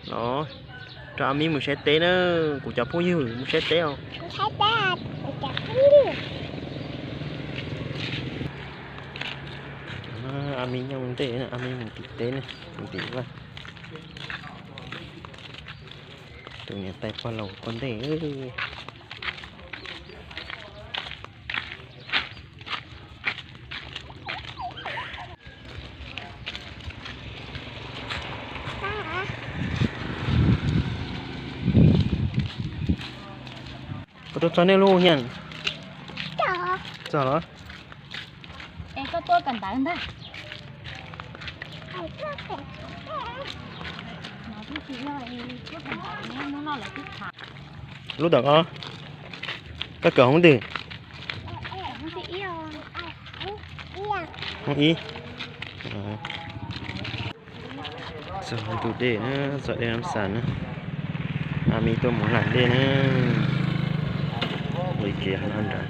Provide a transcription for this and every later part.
Los, rau A Mis mus saib teb na, kuv cov phooj ywg mus saib teb os. A Mis nyob ntej, A Mis mus tim teb ne, mus tim vaj. Tus niam tais pog laus pog ntej. Koj tuaj txog nej lub hias? Txog los? Es koj tuaj kawm ntawv ntag. Lub tom ko, koj kawm hoob twg? Hoob ib. Txog ntug dej na, txog dej Nab Xas na. A Mis tuaj mus lam dej na. Ua kev hov no nrad.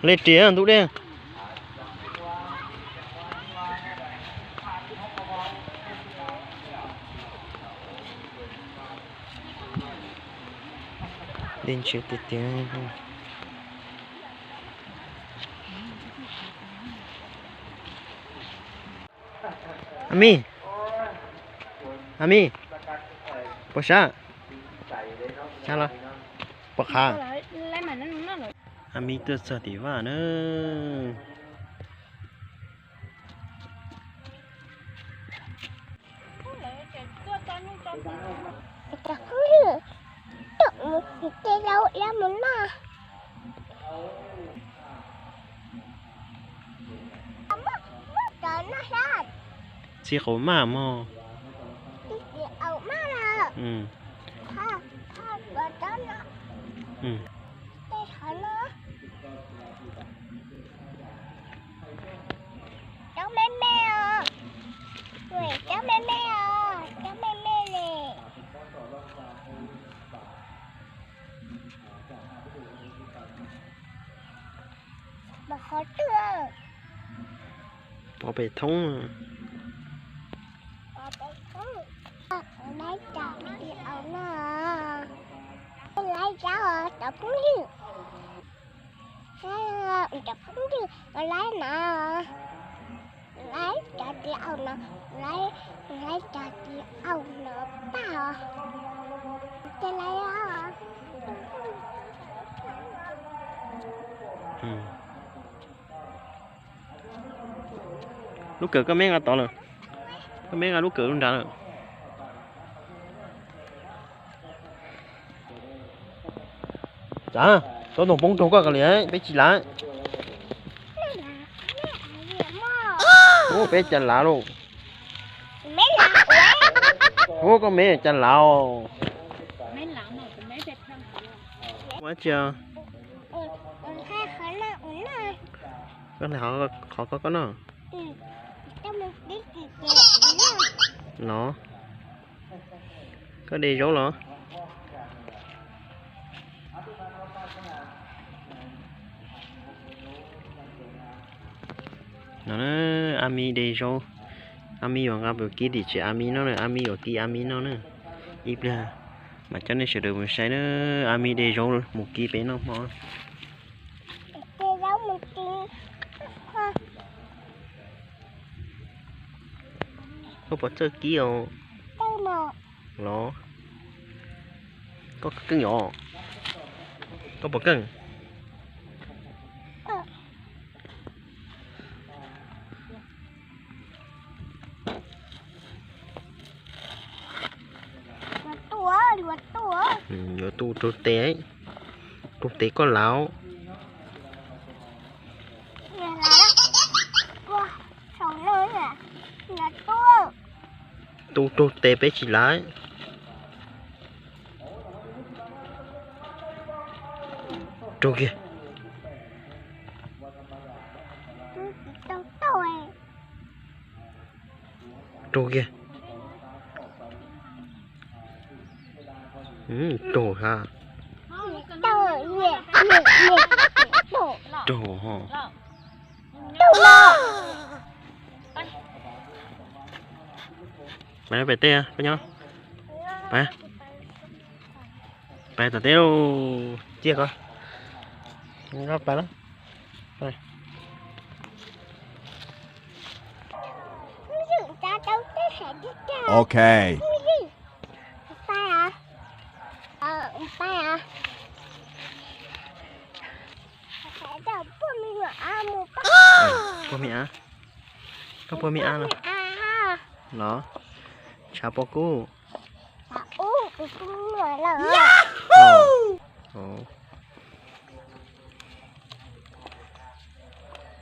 Hle riam ntug dej. Dej ntshiab tiag tiag. A Mis, A Mis, puas sab? Sab los? Puas qhav? A Mis tuaj txog tim vaj na. Cov phooj ywg, tuaj mus tim tej laus ib mus noj. Muaj cov noj sab. Txij qaum maj mog. Txij qaum maj lawm. Tej qhov no. Cov me me os. Cov me me os, cov me me li. Pov pem thoob. Laib cov phooj ywg, cov phooj ywg laib na, laib cov tiv auj no, laib cov tiv auj no paj os. Ces laib os. Lub kawm koj meb nqa tod lawm. Koj meb nqa lub kawm lub nrad lawm. Tsav, tau ntoo poob raug koj kav liam, peb tsis lav. Ub, peb cas lav lauj. Ub, koj meb cas lav os. Ua tsi? Koj hle qhov koj koj noj. Los, koj de zaub los? No, A Mis de zaub. A Mis yuav nqa mus kib tim tsev A Mis noj na, A Mis yuav kib A Mis noj na. Ib pliag mam coj nej sawv daws mus saib na, A Mis de zaub mus kib peb noj hmo. Koj puas txawj kib os? Los, koj keej os? Koj puas keej? Yuav tu raug tes, raug tes koj lav. Tu raug tes peb tsis lav. Raug kiag. Raug kiag. Raug ha. Raug ho. Pais pem teb, peb nyob. Pais, pais tom teb lauj, ciaj ko. Pais lauj. Ok. Puas me ab? Koj puas me ab los? Tshav pob kub.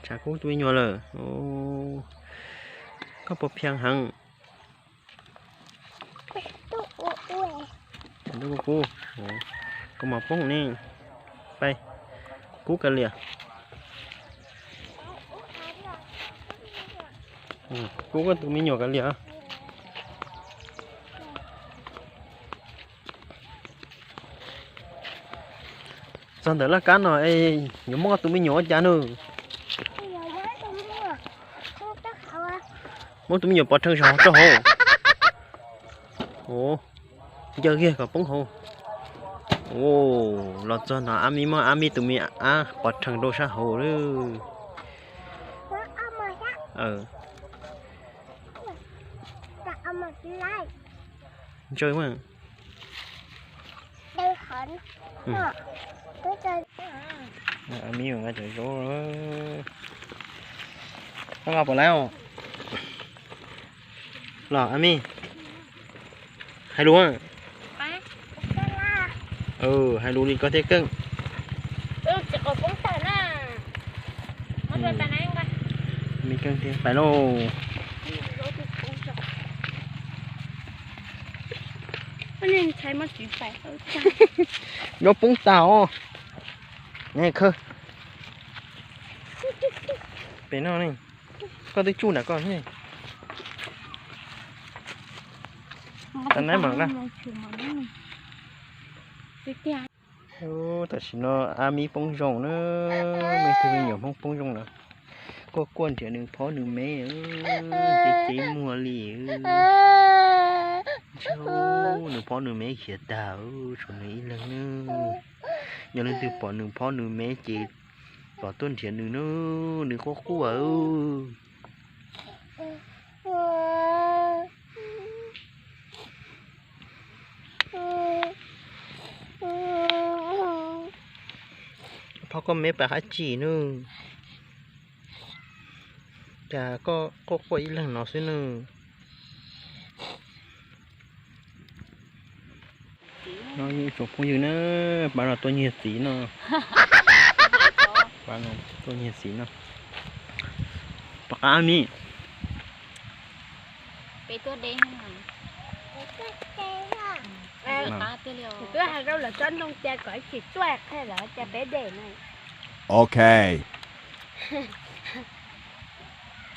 Tshav kub tus me nyuam lawm. Koj puas phiaj heev? Kub, kub mas poob ne. Pais, kub kav liam. Kub koj tus me nyuam kav liam. Txog ntawm laj kab no es yuav muab koj tus me nyuam ua cas nws? Muab tus me nyuam pov rhees saum rau hauv. Ncaws kiag kom poob hauv. Los txog no ab mi muab ab mi tus me ab pov rhees rau sab hauv lawm. Ntsawj mas. Ab mi nqa cov zaub. Koj nqa pom lawm los ab mi? Hais lus. Hais lus li koj thiaj keej. Me keej thiaj pais lauj. Nyob poob tag os. Khawb pem no ne. Koj twb tsuj nram koj ne. Tam naib mam nqa. Tam sim no ab mi poob zoo na, me tug me nyuam Hmoob poob zoo lawm. Kuaj kuaj nrhiav nws phob nws me, cev cev muag li. Ntshe nws phob nws me khiav tag, tshuav nws ib leeg na. Yog leej twg pom nws phob nws me ces pom tuaj nrhiav nws na, nws quaj quaj. Phob koj me pas qab tsim nawb, cas koj quaj quaj ib leeg no xwb nawb. No ib tsoom phooj ywg na, pab no tuaj nyiag txiv no. Pab no tuaj nyiag txiv no. Pom qab mi. Peb tuaj de. Twb hais rau lawv tsob ntoo cia kom ib tsis tuaj qhia lawv cia peb de no. Ok.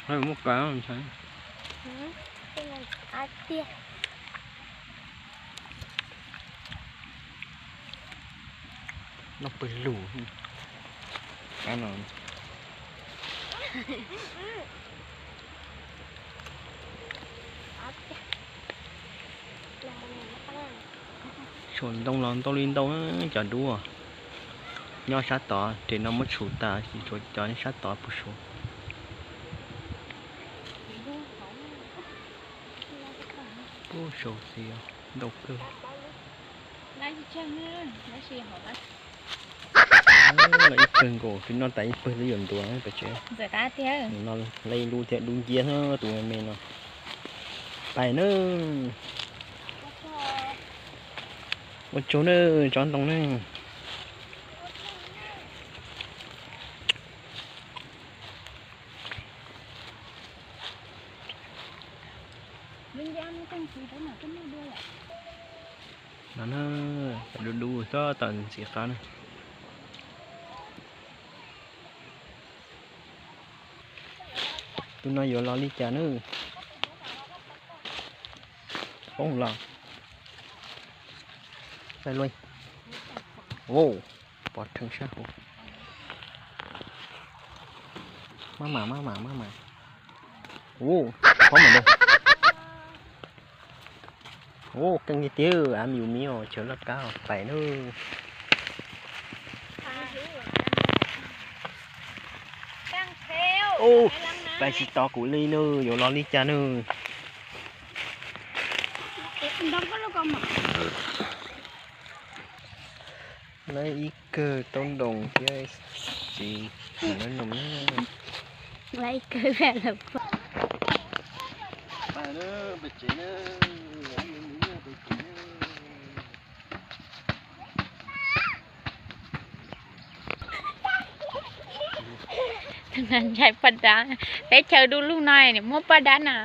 Muaj kav ntshai. Tiag. Noj pawg lug. Kab no. Tshuav ntoo los ntau li ntau, cov dub nyob sab tod, ces no muab tshum tas, ces tshuav cov sab tod puag saud. Puag saud xwb, ntau kawg. Los ib pawg nkaus, twb noj tas ib pawg twb yuav ntuav pem tsev. No lawv ib lub thiab, dub nciab tus me me no. Pais nawb. Ua tsaug nawb tsob ntoo nawb. No na, dub dub txog tom ntxim qab na. Tus no yuav los li cas nawb? Poob los. Ua, pov rhees sab hauv. Maj mam maj mam maj mam. Ua, pov mam da. Ua, keej tiag tiag, av me yus miv os, chaw laj kab pais na. Ua, pais tsis tos kuv li na, yuav los li cas na. Lawv ib kawg taub ntoos thiab txiv mus lawv noog. Lawv ib kawg lawm. Ntshai poj dab, teb chaws du lug no niam muab poj dab na.